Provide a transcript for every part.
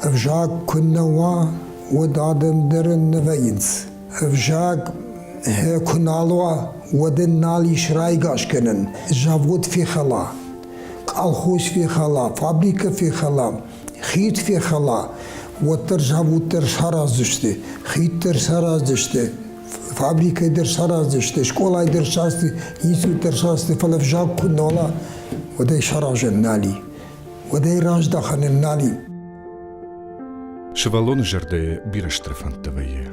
Ӕвзаг куы нӕ уа, уӕд адӕм дӕр нӕ вӕййынц. Ӕвзаг куы нал уа, уӕд ын нал ис райгас кӕнӕн. Завод фехӕла, колхоз фехӕла, фабрикӕ фехӕла, хид фехӕла, уӕддӕр завод дӕр сараздзысты, хид дӕр сараздзысты, фабрикӕ дӕр сараздзысты, скъолайы дӕр сараздзысты, институт дӕр сараздзысты, фӕлӕ ӕвзаг куы нал уа, уӕд ӕй саразӕн нал и. Уӕд ӕй раздахӕн нал и. Сывӕллоны зӕрдӕйы бирӕ стыр фӕндтӕ вӕййы.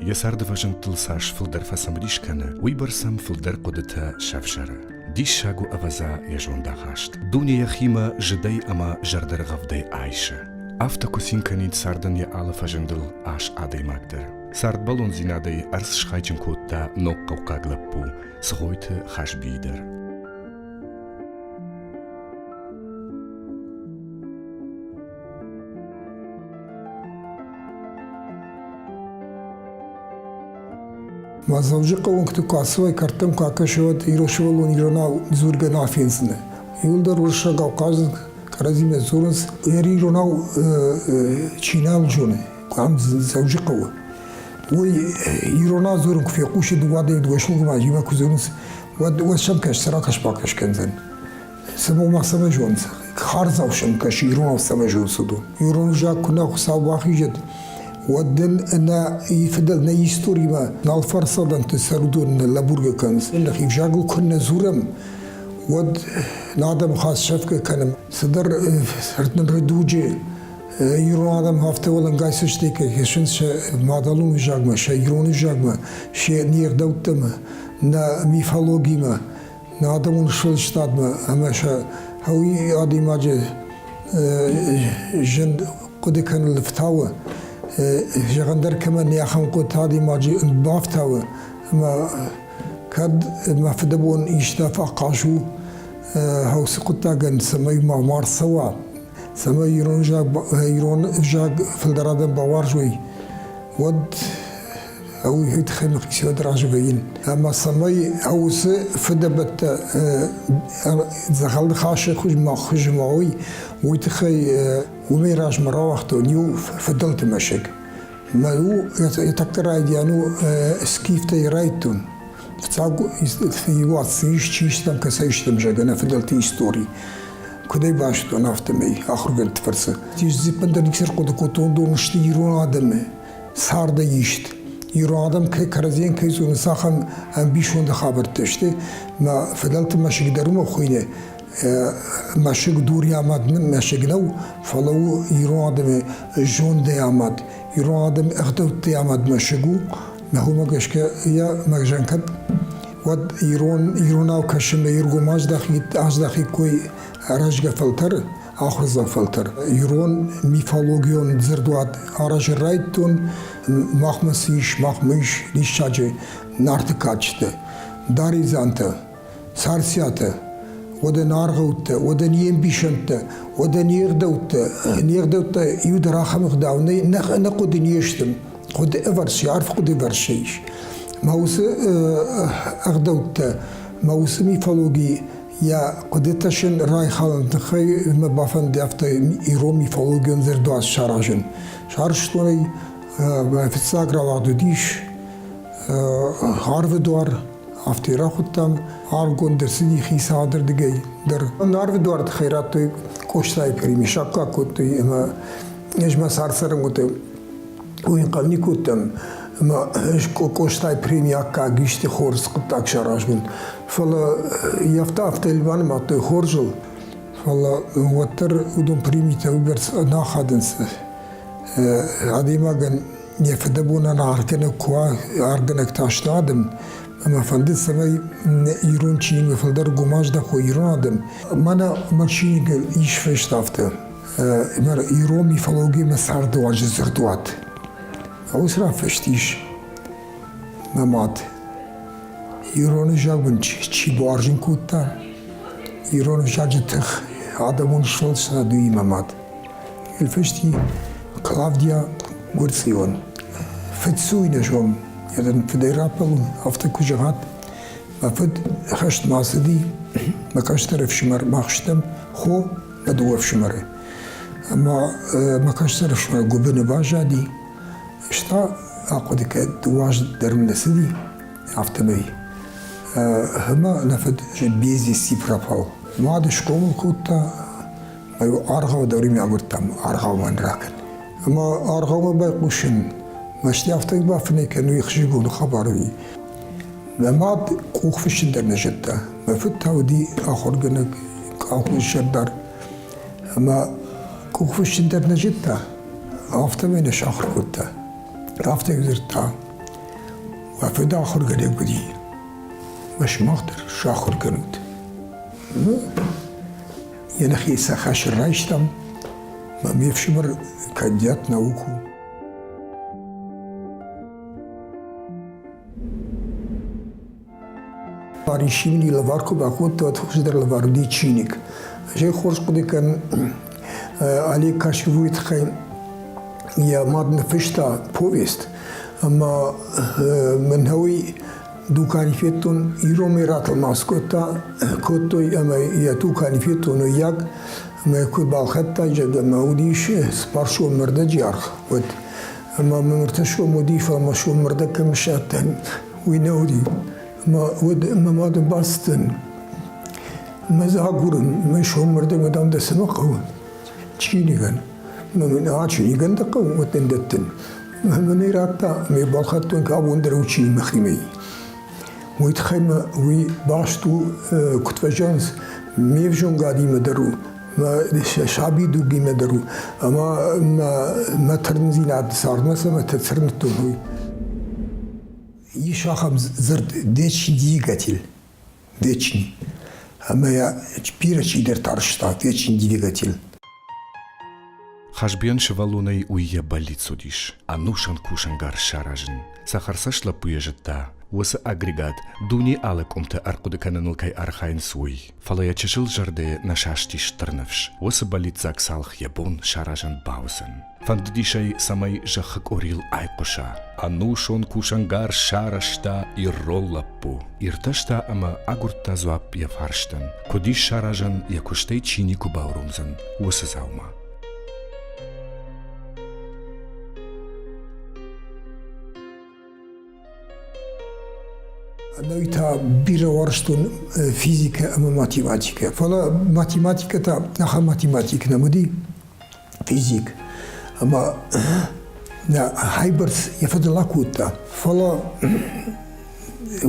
Йӕ царды фӕзындтыл цас фылдӕр фӕцымыдис кӕны, уыйбӕрц ӕм фылдӕр хъуыдытӕ сӕвзӕры. Диссаг у ӕвӕдза йӕ зондахаст. Дуне йӕхимӕ зыдӕй ӕмӕ зӕрдӕргъӕвдӕй айсы. Афтӕ куы цин кӕнид цардӕн йӕ алы фӕзындыл ас адӕймаг дӕр. Цардбӕллондзинадӕй ӕрдз схайджын кодта ногхъӕуккаг лӕппу Цгъойты Хазбийы дӕр. Ма Дзӕуджыхъӕуы уынгты куы ацӕуай, кӕрттӕм куы акӕсай, уӕд ирон сывӕллон иронау дзургӕ нӕ фендзынӕ. Иуылдӕр уырыссагау хъазынц, кӕрӕдзимӕ дзурынц. Иронау чи нал зоны, ам Дзӕуджыхъӕуы, уый иронау дзурын куы фехъусы дыууӕ дыууӕ сылгоймаджимӕ куы дзурынц, уӕд уӕд сӕм кӕс, ракӕс-бакӕс кӕндзӕн. Цӕмӕн ма цӕмӕ зонынц? Хардзау сӕм кӕсы, иронау цӕмӕ зонынц уыдон. Ирон ӕвзаг куы нӕ Хуыцау бахизӕд, уӕд дын нӕ фыдӕл, нӕ историмӕ нал фӕрсӕдӕнты сӕр уыдон нӕ лӕбургӕ кӕнынц. Нӕхи ӕвзагыл куы нӕ дзурӕм, уӕд нӕ адӕмы хатт сӕфгӕ кӕнӕм. Цыдӕр рдуджы ирон адӕм афтӕ уӕлӕнгай цӕстӕй кӕй кӕсынц сӕ мадӕлон ӕвзагмӕ, сӕ ирон ӕвзагмӕ, се не гъдӕуттӕмӕ, нӕ мифологимӕ, нӕ адӕмон сфӕлдыстадмӕ ӕмӕ сӕ уый адӕймаджы зын хъуыды кӕнын ӕфтауы, зӕгъӕн дӕр кӕмӕн нӕ ахӕм хъуыдыты адӕймаджы бафтауы ӕмӕ кӕд мӕ фыдӕбон исты фӕахъаз у уыцы хъуыддагӕн, цӕмӕй ма ма рцӕуа, цӕмӕй ирон ӕвзаг фылдӕр адӕм бауарзой, уӕд уый тыххӕй мӕхицӕй разы вӕййын. Ӕмӕ цӕмӕй уыцы фыдӕбӕттӕ дзӕгъӕл ныхасы хуызмӕ хуызы ма уой, уый тыххӕй уымӕй размӕ рауагътон иу фыдӕлты мӕсыг. Мӕ у йӕ тӕккӕ райдиан у скифтӕй райдтон. Фыццаг иу цы ис, чи стӕм, кӕцӕй стӕм, зӕгъгӕ, нӕ фыдӕлты истори. Куыд ӕй базыдтон, афтӕмӕй ахуыргӕндты фӕрцы. Дзиппӕн дӕр никуы ӕрхъуыды кодтон, уыдон сты ирон адӕмы цардӕй ист. Ирон адӕм кӕй кӕрӕдзийӕн кӕй зонынц, ахӕм ӕмбисонды хабӕрттӕ сты. Мӕ фыдӕлты мӕсыг дӕр уымӕ хуыйны. Мӕсыг дурӕй амад мӕсыг нӕу, фӕлӕ у ирон адӕмы зондӕй амад, ирон адӕмы ӕгъдӕуттӕй амад мӕсыг у. Мӕ уымӕ гӕсгӕ йӕ мӕгзӕн кӕд уӕд ирон иронау кӕсынмӕ иргом аздахиккой рӕзгӕ фӕлтӕры, ахуырдзау фӕлтӕр. Ирон мифологион дзырдуат аразын райдыдтон, махмӕ цы ис, махмӕ ис диссаджы Нарты кадджытӕ, Даредзантӕ, Царциатӕ, уӕдӕ нӕ аргъӕуттӕ, уӕдӕ не мбисӕндтӕ, уӕдӕ не гъдӕуттӕ, не гъдӕуттӕ иу дӕр ахӕм ӕгъдау нӕй, нӕ хъуыды не сты. Хъуыды ӕвӕрцы, арф хъуыды ӕвӕрцы ис. Мӕ уыцы ӕгъдӕуттӕ, мӕ уыцы мифологи йӕ хъуыдытӕ сын райхалыны тыххӕй мӕ бафӕнды афтӕ ирон мифологион дзырдуат саразын. Сарӕзтон ӕй, фыццаг рауагъд уыдис Арвы дуар, афтӕ рахуыдтам, аргонд ӕрцыди хицауады рдыгӕй дӕр. Арвы дуары тыххӕй радтой Къостайы преми, саккаг кодтой ӕмӕ ӕз мӕ цард цӕрӕнбонты уый ӕнхъӕл никуы уыдтӕн, ӕмӕ Къостайы преми аккаг исты хорз хъуыддаг саразын. Фӕлӕ йӕ афтӕ афтӕ банымадтой хорзыл, фӕлӕ уӕддӕр уыдон премитӕ уыйбӕрц нӕ ахадынц. Адӕймагӕн йӕ фыдӕбонӕн аргъгӕнӕг куы уа, аргъгӕнӕг та сты адӕм, ӕмӕ фӕнды, цӕмӕй ирон чиныг фылдӕр гом аздӕхой ирон адӕм. Мӕнӕ мӕ чиныгыл ис фыст афтӕ. Ирон мифологимӕ цардуаджы дзырдуат. Уыцы рафыст ис мӕ мад. Ирон ӕвзаг мын чи буарзын кодта, ирон ӕвзаджы тых адӕмон сфӕлдыстад уый мӕ мад. Фысти Клавдия Гуырцъион. Фыдсуй нӕ зон, йӕ дын фыдӕй раппӕлон, афтӕ куы зӕгъат. Мӕ фыд хӕстмӕ ацыди, мӕ кӕстӕр ӕфсымӕр мах стӕм, хо мӕ дыууӕ ӕфсымӕры. Ӕмӕ мӕ кӕстӕр ӕфсымӕр гуыбыны баззади. Ӕз та ахъуыды кӕд уаз дӕр мын нӕ цыди, афтӕмӕй. Ӕмӕ нӕ фыд без вести пропал. Мад схъомыл кодта, ӕмӕ аргъау дӕр уымӕ агуырдтам, аргъау мӕн ракӕн. Ӕмӕ аргъаумӕ байхъусын, мӕсты афтӕ бафынӕй кӕн, уый ӕхсызгон хабар уыди. Мӕ мад къухфыссын дӕр нӕ зыдта. Мӕ фыд та уыди ахуыргӕнӕг, колхозы сӕрдар. Ӕмӕ къухфыссын дӕр нӕ зыдта, афтӕмӕй нӕ сахуыр кодта. Афтӕ дзырдта, уӕ фыд ахуыргӕнӕг уыди, мӕ сымах дӕр сахуыр кӕнут. Ну, йӕ нӕхи сӕ хӕс райстам, мӕ ме фсымӕр кандидат наук у. Парисимни лӕвар куы бакодта, уӕд хуыздӕр лӕвар уыди чиныг. Ӕз ӕй хорз хъуыды кӕнын, Олег Кашевойы тыххӕй йӕ мад ныффыста повесть, ӕмӕ мын уый дукани федтон, иронмӕ ратӕлмац кодта, кодтой ӕмӕ йӕ дукани федтон уыййаг, ӕмӕ куы балхӕдта, ӕмӕ уыдис цыппар сомы ӕрдӕджы аргъ, уӕд. Ӕмӕ мын ӕртӕ сом уыди, фӕлӕ мӕ сомы ӕрдӕг кӕм ссардтаин, уый нӕ уыди. Ӕмӕ уӕд мӕ мады бацыдтӕн. Мӕ дзы агурын, мӕ сомырдӕм дам дӕ цӕмӕ хъӕуы? Чиныгӕн. Мӕ мын а чиныгӕн дӕ хъӕуы, уӕд дын дӕттын. Мӕ мын ӕй радта, ӕмӕ йӕ балхӕдтон, абон дӕр у чиныг мӕхимӕ. Уый тыххӕй мӕ уый баст у, куыд фӕзӕгъынц, ме взонгадимӕ дӕр у, мӕ сабидугимӕ дӕр у, ӕмӕ мӕ тырндзинад цардмӕ цӕмӕ тырныдтон, уый. Ис ахӕм дзырд вечный двигатель, вечный. Ӕмӕ йӕ бирӕ чидӕртӕ арызта вечный двигатель. Хазбийӕн сывӕллонӕй уый йӕ бӕллиц уыдис ӕнусон кусӕнгарз саразын. Цӕхӕрцӕст лӕппу йӕ зыдта, уыцы агрегат дуне алы къуымты ӕрхъуыды кӕныныл кӕй архайынц, уый. Фӕлӕ йӕ чысыл зӕрдӕ нӕ састи стыр ныфс, уыцы бӕллиццаг цалх йӕ бон саразӕн бауыдзӕн. Фӕндыдис ӕй, цӕмӕй зӕххы къорийыл айхъуыса. Ӕнусон кусӕнгарз сарӕзта ирон лӕппу. Иртӕста ӕмӕ агуырдта дзуапп йӕ фарстӕн, куыд ис саразӕн, йӕ куыстӕй чи никуы бауромдзӕн, уыцы дзаума. Ӕнӕуи та бирӕ уарзтон физикӕ ӕмӕ математикӕ. Фӕлӕ математикӕ та ахӕм математик нӕм уыди, физик. Ӕмӕ нӕ хайбӕрц йӕ фӕдыл акодта. Фӕлӕ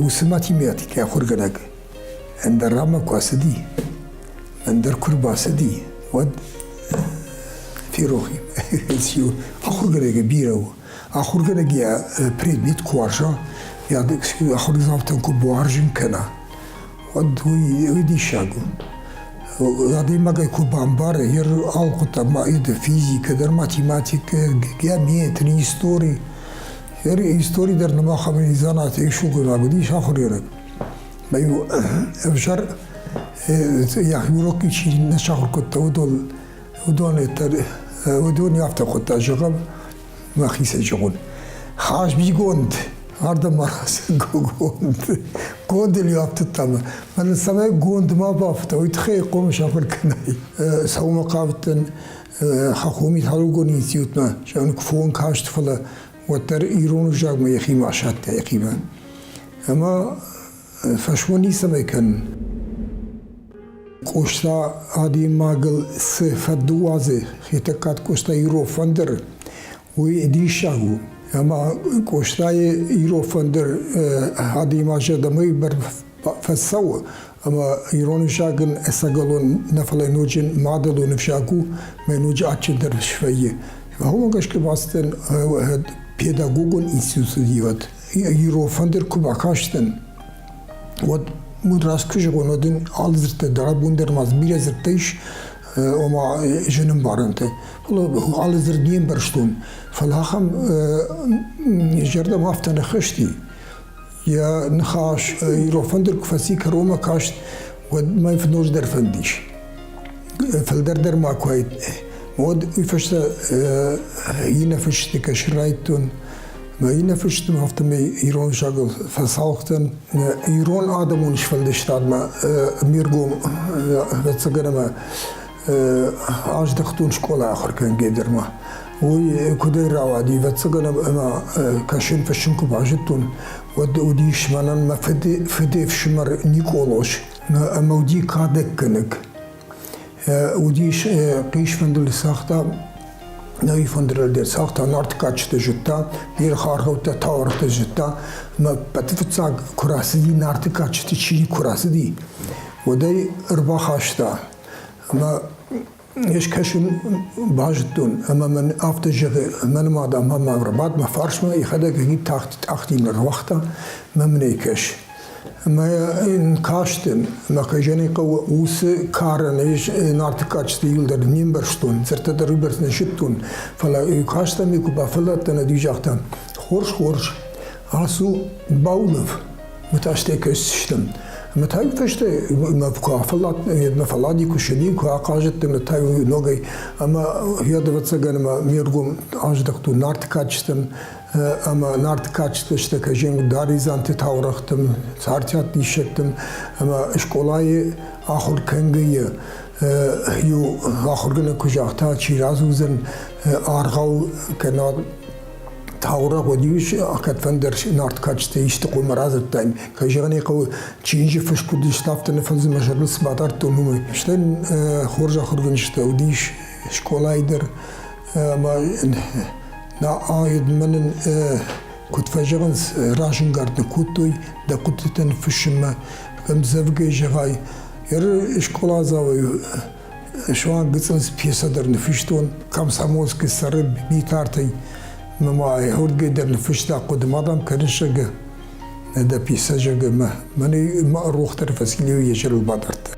уыцы математикӕ ахуыргӕнӕг ӕндӕр ранмӕ куы ацыди, ӕндӕр куы рбацыди, уӕд ферох и. Ахуыргӕнӕг бирӕ у. Ахуыргӕнӕг йӕ предмет куы уарза, йӕ ахуырдзаутӕн куы буарзын кӕна, уӕд уый диссаг у. Адӕймагӕй куы бамбары, йе алы хъуыддаг ма физикӕ дӕр, математикӕ, геометри, истори. Истори дӕр нӕма ахӕм дзӕнӕты сылгоймаг уыдис ахуыргӕнӕг. Мӕ-иу ӕвзӕр йӕхи урокты чи нӕ сахуыр кодта, уыдон уыдон афтӕ хуыдта, зӕгъӕм, мӕхицӕй зӕгъон. Хазбигонд, ардӕм ма рацыд гондыл афтыдта мӕ. Мӕнӕ цӕмӕй гонд ма бафта, уый тыххӕй хъомыс ахуыр кӕнай. Сӕумӕ хъавыдтӕн хӕххон металлургон институтмӕ, зӕгъын, куы фон каст, фӕлӕ уӕддӕр ирон ӕвзагмӕ йӕхимӕ асадта йӕхимӕ. Ӕмӕ фӕсмон ницӕмӕй кӕнын. Къоста адӕймагыл цы фӕд уадзы, Хетӕгкаты Къоста ирон фӕндыр, уый диссаг у. Ӕмӕ Къостайы ирон фӕндыр адӕймаг зӕрдӕмӕ фӕцӕуы, ӕмӕ ирон ӕвзаг ын ӕцӕгӕлон нӕ, фӕлӕ ноджы мадӕлон ӕвзаг у, мӕ ноджы адджындӕр свӕййы. Уымӕ гӕсгӕ бацыдтӕн педагогон институты уӕд. Ирон фӕндыр куы бакастӕн, уӕд уый раст куы зӕгъон, уӕд ын алы дзырдтӕ дӕр абон дӕр ма бирӕ дзырдтӕ ис, ома зын ӕмбарӕнтӕ. Фӕлӕ алы дзырд не мбӕрстон. Фӕлӕ ахӕм зӕрдӕмӕ афтӕ нӕ хызти. Йӕ ныхас ирон фӕндыр куы фӕци кӕронмӕ каст, уӕд мӕ ноджыдӕр фӕндис. Фылдӕр дӕр ма куы уаид, уӕд уый фӕстӕ иннӕ фысджыты кӕсын райдыдтон. Мӕ иннӕ фыстым афтӕмӕй ирон ӕвзагыл фӕцалх дӕн. Ирон адӕмон сфӕлдыстадмӕ ме ргом, ӕвӕццӕгӕн ӕмӕ. аздӕхтон скъола ахуыр кӕнгӕ дӕр ма. Уый куыдӕй рауади, ӕвӕццӕгӕн, ӕмӕ кӕсын фыссын куы базыдтон, уӕд уыдис мӕнӕн мӕ фыды фыды ӕфсымӕр Никъолос ӕмӕ уыди кадӕггӕнӕг. Уыдис хъисфӕндыл цагъта, нӕ фӕндырыл дӕр цагъта, нарты кадджыты зыдта, бирӕ аргъӕуттӕ, таурӕгътӕ зыдта. Ӕмӕ ӕппӕты фыццаг куы рацыди, нарты кадджыты чиныг куы рацыди, уӕд ӕй ӕрбахаста. Ӕмӕ ӕз кӕсын базыдтон, ӕмӕ мын афтӕ зӕгъы, мӕн мад ӕмӕ мӕ ӕрбад мӕ фарсмӕ, йӕхӕдӕг ӕй тагъд тъахтин ӕруагъта, мӕ мын ӕй кӕс. Ӕмӕ йын кастӕн, ӕмӕ кӕй зӕгъын хъӕуы, уыцы карӕн ӕз Нарты кадджыты иуылдӕр не мбӕрстон, дзырдтӕ дӕр уыйбӕрц нӕ зыдтон, фӕлӕ кастӕн, куы бафӕлладтӕн, ӕд уый загъта, хорз, хорз, ацу, баулӕф. Мӕ та стӕй кӕсдзыстӕм. Ӕмӕ та иу фӕстӕ мӕ куы афӕллад, мӕ фӕллади куы ссыди, куы ахъазыдтӕн, ӕмӕ та ногӕй ӕмӕ йӕ ӕвӕццӕгӕн ӕмӕ ме ргом аздӕхтон Нарты кадджытӕм ӕмӕ Нарты кадджытӕ сты кӕсӕн Даредзанты таурӕгътӕм, Царциат диссӕгтӕм ӕмӕ скъолайы ахуыр кӕнгӕйӕ иу ахуыргӕнӕг куы загъта, чи радзурдзӕн аргъау кӕнӕ таурӕгъ уыдис, кӕдфӕндӕр нарт кадджытӕ исты хъуамӕ радзырдтаин. Кӕй зӕгъын ӕй хъӕуы, чиныджы фыст куыд ис, афтӕ нӕ фӕндзы мӕ зӕрдыл цы бадардтон, уымӕй. Стӕй хорз ахуыргӕнджытӕ уыдис скъолайы дӕр ӕмӕ мӕнӕн куыд фӕзӕгъынц, разӕнгард ныккодтой дӕ хъуыдытӕ ныффыссынмӕ, ӕмдзӕвгӕ зӕгъай. Скъоладзауӕй суанг гыццыл пьесӕ дӕр ныффыстон Комсомольскы сӕры Битартӕй. Мӕ ма уырдгӕй дӕр ныффыста хъуыды ма дам кӕныс, зӕгъгӕ, дӕ пьесӕ, зӕгъгӕ, мӕ мӕнӕй мӕ рох дӕр Василийы йӕ зӕрдыл бадардта.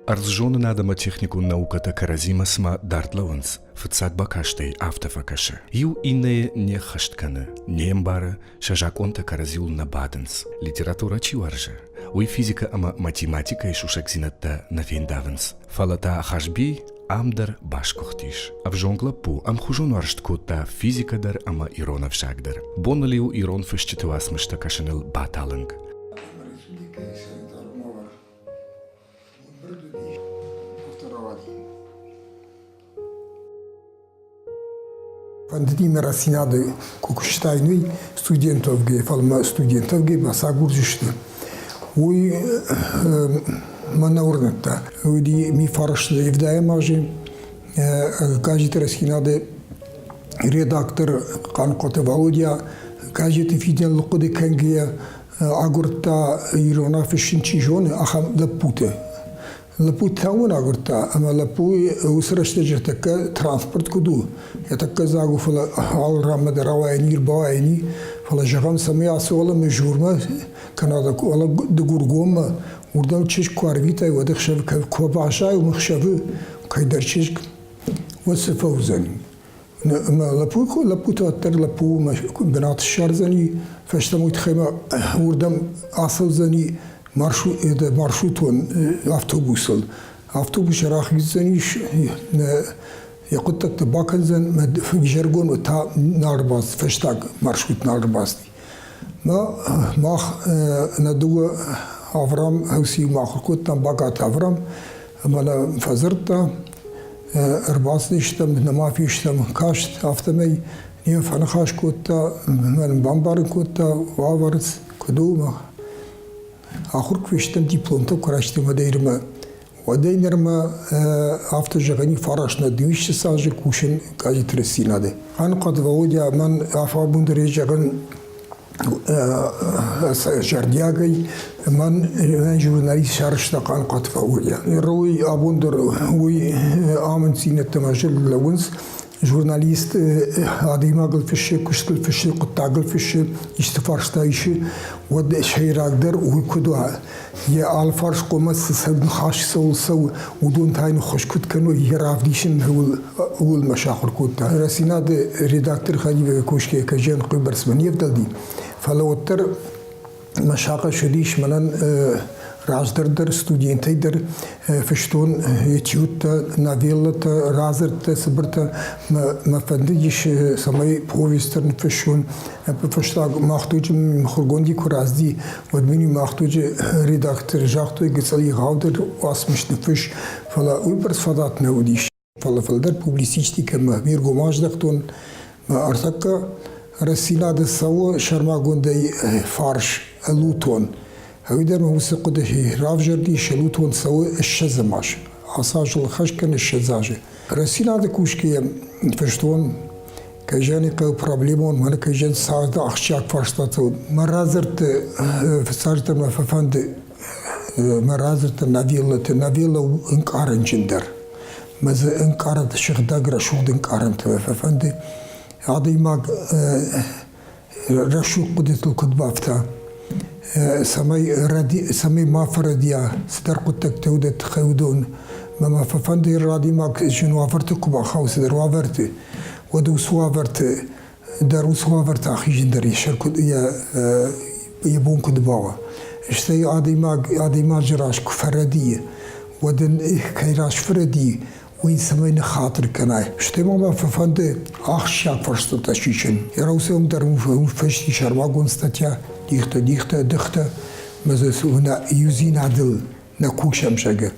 Ӕрдззонынад ӕмӕ техникон наукӕтӕ кӕрӕдзимӕ цыма дард лӕууынц, фыццаг бакастӕй афтӕ фӕкӕсы. Иу иннӕйы не ххӕст кӕны, не мбары, сӕ закъонтӕ кӕрӕдзиуыл нӕ бадынц. Литературӕ чи уарзы, уый физикӕ ӕмӕ математикӕйы сусӕгдзинӕдтӕ нӕ фендавынц. Фӕлӕ та Хазби ам дӕр басгуыхтис. Ӕвзонг лӕппу ӕмхуызон уарзт кодта физикӕ дӕр ӕмӕ ирон ӕвзаг дӕр. Боныл-иу ирон фысджыты уацмыстӕ кӕсыныл баталынг. Фӕндыди мӕ рӕстдзинады куы куыстаин, уый студентовгӕ, фӕлӕ мӕ студентовгӕ бацагурдзысты. Уый мӕ нӕ уырныдта. Уыди ми фарсты ӕвдайӕм азы газеты Рӕстдзинады редактор Хъанхъуаты Валодя газеты фидӕныл хъуыды кӕнгӕйӕ агуырдта ирон афыссын чи зоны, ахӕм лӕппуты. Лӕппу тауын агуырдта, ӕмӕ лӕппуйы уыцы рӕстӕджы тӕккӕ транспорт куыд у, йӕ тӕккӕ дзаг у, фӕлӕ алы ранмӕ дӕр рауайӕни, ӕрбауайӕни, фӕлӕ зӕгъӕм, цӕмӕй ацы уӕлӕмӕ Журмӕ кӕнӕ Дыгургоммӕ уырдӕм чызг куы арвитай, уӕд ӕхсӕв куы баззайы уым ӕхсӕвы кӕйдӕр чызг, уӕд цы фӕуыдзӕн? Ӕмӕ лӕппу, лӕппутӕ уӕддӕр лӕппу бынат ссардзӕни, фӕстӕмӕ уый тыххӕй ма уырдӕм ацӕудзӕни маршрутон автобусыл. Автобус рахиздзӕнис, йӕ хъуыддӕгтӕ бакӕндзӕн, изӕргон та нал ӕрбацыд, фӕстаг маршрут нал ӕрбацыди. Мах нӕ дыууӕ Аврам иумӕ ахуыр кодтам, Багаты Аврам, ӕмӕ нӕ фӕдзырдта, ӕрбацыдыстӕм, нӕма фестӕм каст, афтӕмӕй не фӕныхас кодта, мӕн бамбарын кодта, уавӕр куыд у, ахуыр куы фестӕм, дипломтӕ куы райстам, уӕдӕй нырмӕ Уӕдӕй нырмӕ афтӕ зӕгъӕн фараст нӕ дыууиссӕдз азы кусын газет Рӕстдзинад-ы. Ӕнхъӕд Володя мӕн афабон дӕр зӕгъын зӕрдиагӕй мӕн журналист сарӕзта Хъанхъуаты Володя. Ныр уый абон дӕр уый амынддзинӕдтӕ мӕ зӕрдыл лӕууынц. Журналист адӕймагыл фыссы, куыстыл фыссы, хъуыддагыл фыссы, исты фарста исы, уӕд сӕйрагдӕр уый куыд уа, йӕ алыфарс хъуамӕ цы ныхас цӕуыл цӕуы, уыдон та йын ӕххуыс куыд кӕной, йӕ равдисын ууыл мӕ сахуыр кодта. Рӕстдзинад-ы редактор хӕдивӕг кусгӕйӕ кӕй зӕгъын хъуыйбӕрцмӕ не вдӕлди, фӕлӕ уӕддӕр. Мӕ сагъӕс уыдис мӕнӕн раздӕр дӕр студентӕй дӕр фыстон этюдтӕ, новеллӕтӕ, радзырдтӕ, цыбыртӕ. Мӕ фӕндыдис, цӕмӕй повесть дӕр ныффыссон. Фӕстаг мах дуджы мыхуыргонди куы рацыди, уӕд мын мах дуджы редактор загътой, гыццыл егъаудӕр уацмыс ныффысс, фӕлӕ уыйбӕрц фадат нӕ уыдис. Фӕлӕ фылдӕр публицистикӕмӕ ме ргом аздӕхтон. Ӕртӕккӕ рӕстдзинады цӕуы сӕрмагондӕй фарс ӕлутон. Уый дӕр мӕ уыцы хъуыды равзӕрдис, ӕлутон цӕуы ссӕдзӕм аз. Ацы азыл хӕс кӕны 20 азы. Рӕстдзинады кусгӕйӕ фыстон, кӕй зӕгъын ӕй хъӕуы, проблемон, мӕнӕ кӕй зӕгъын, царды ахсджиаг фарстатыл. Мӕ радзырдты фыццаджыдӕр мӕ фӕфӕнды мӕ радзырдты новеллӕты, новеллӕ у ӕнкъарӕнджындӕр. Мӕ дзы ӕнкъарӕнт сыгъдӕг рӕсугъд ӕнкъарӕнтӕ фӕфӕнды. Адӕймаг рӕсугъд хъуыдытыл куыд бафта, цӕмӕй, цӕмӕй ма фӕрӕдийа, цыдӕр хъуыддӕгтӕ уыдӕтты тыххӕй уыдон. Мӕ ма фӕфӕнды адӕймаг зын уавӕрты куы бахауы цыдӕр уавӕрты, уӕд уыцы уавӕрты дӕр уыцы уавӕрты ахизын дӕр йӕ сӕр куыд йӕ бон куыд бауа. Стӕй адӕймаг адӕймаджы раз куы фӕрӕдийы, уӕд ын кӕй раз фӕрӕдийы, уый цӕмӕй ныххатыр кӕнай. Стӕй ма мӕ фӕфӕнды ахсджиаг фарстатӕ сисын. Иерусалим дӕр уым фысти сӕрмагонд статья дихтӕ, дихтӕ, дыхтӕ, мӕ дзы иудзинадыл нӕ кусӕм, зӕгъгӕ.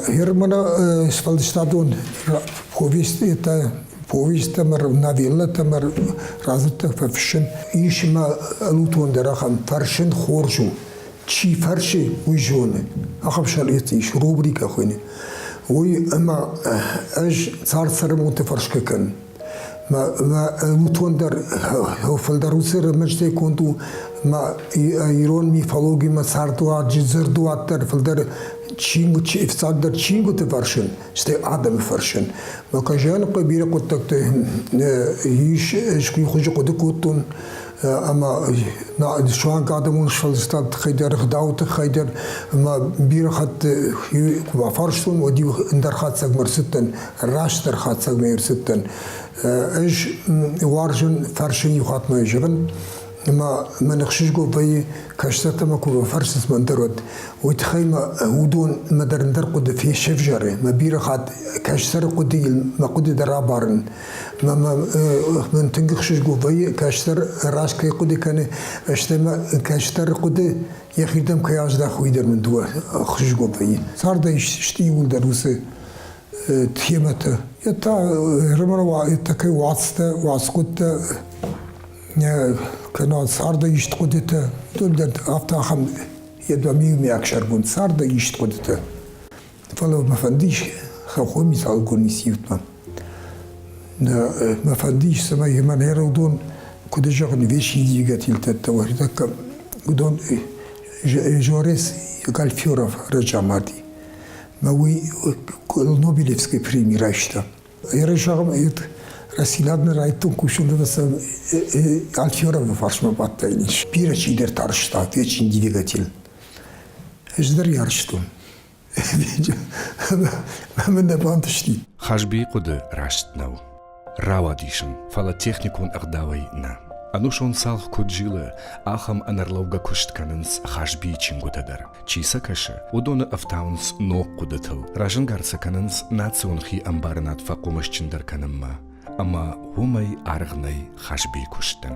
Германы сфӕлдыстадон повестытӕ, повесттӕ ӕмӕ новеллӕтӕ ӕмӕ радзырдтӕ фӕфыссын ис мӕ ӕлутон дӕр ахӕм фӕрсын хорз у. Чи фӕрсы, уый зоны. Ахӕм сӕргъиты ис, рубрикӕ хуыйны. Уый ӕмӕ ӕз цард-цӕрӕнбонты фӕрсгӕ кӕнын. Мӕ ӕлутон дӕр фылдӕр уыцы рӕмӕджытӕй конд у, мӕ ирон мифологимӕ цардуаджы дзырдуат дӕр фылдӕр фыццагдӕр чингуыты фӕрсын, стӕй адӕмы фӕрсын. Мӕ кӕзӕнхъы бирӕ хъуыддӕгты ис, ӕз хуызы хъуыды кодтон, ӕмӕ суанг адӕмон сфӕлдыстады тыххӕй дӕр, ӕгъдауы тыххӕй дӕр ӕмӕ бирӕ хатт куы бафарстон, уӕд-иу ӕндӕр хатдзӕгмӕ ӕрцыдтӕн, растдӕр хатдзӕгмӕ ӕрцыдтӕн. Ӕз уарзын фӕрсын иу хатт ма зӕгъын, ӕмӕ мӕн ӕхсызгон вӕййы, кӕстӕртӕ мӕ куы фӕфӕрсынц мӕн дӕр уӕд, уый тыххӕй мӕ уыдон мӕ дӕр ӕндӕр хъуыды фесӕвзӕры, мӕ бирӕ хатт кӕстӕры хъуыдыйыл мӕ хъуыды дӕр абарын. Мӕн тынг ӕхсызгон вӕййы, кӕстӕр раст кӕй хъуыды кӕны, стӕй мӕ кӕстӕры хъуыды йӕхирдӕм кӕй аздахы, уый дӕр мын дыууӕ ӕхсызгон вӕййы. Цардӕй сты иууылдӕр уыцы темӕтӕ. Та такой уацтӕ, уацхъуыдтӕ, кӕнӕ царды ист хъуыдытӕ, уыдон дӕр афтӕ ахӕм йеддӕмӕ иумиаг сӕргонд царды ист хъуыдытӕ. Фӕлӕ мӕ фӕндис хӕххон мисалгон институтмӕ. Мӕ фӕндис, цӕмӕй мӕ уыдон, куыд зӕгъын, вечный двигательтӕ уыдон Жорес Гальферов раджы амарди. Мӕ уый Нобелевской преми райста. Ерысагъым Рӕстдзинад райдтон кусын Алферовы фарсмӕ бадтӕн. Бирӕ чидӕр тарста, вечный двигатель. Ӕз дӕр ярстон. Мӕ нӕ бантысти. Хазбийы хъуыды раст нӕу. Рауадис ын, фӕлӕ техникон ӕгъдауӕй нӕ. Ӕнусон цалх куыд зилы, ахӕм ӕнӕрлӕугӕ куыст кӕнынц Хазбийы чингуытӕ дӕр. Чи сӕ кӕсы, уыдоны ӕфтауынц ног хъуыдытыл, разӕнгард сӕ кӕнынц национ хиӕмбарынад фӕхъомысджындӕр кӕнынмӕ, ӕмӕ уымӕй аргъ нӕй Хазбийы куыстӕн.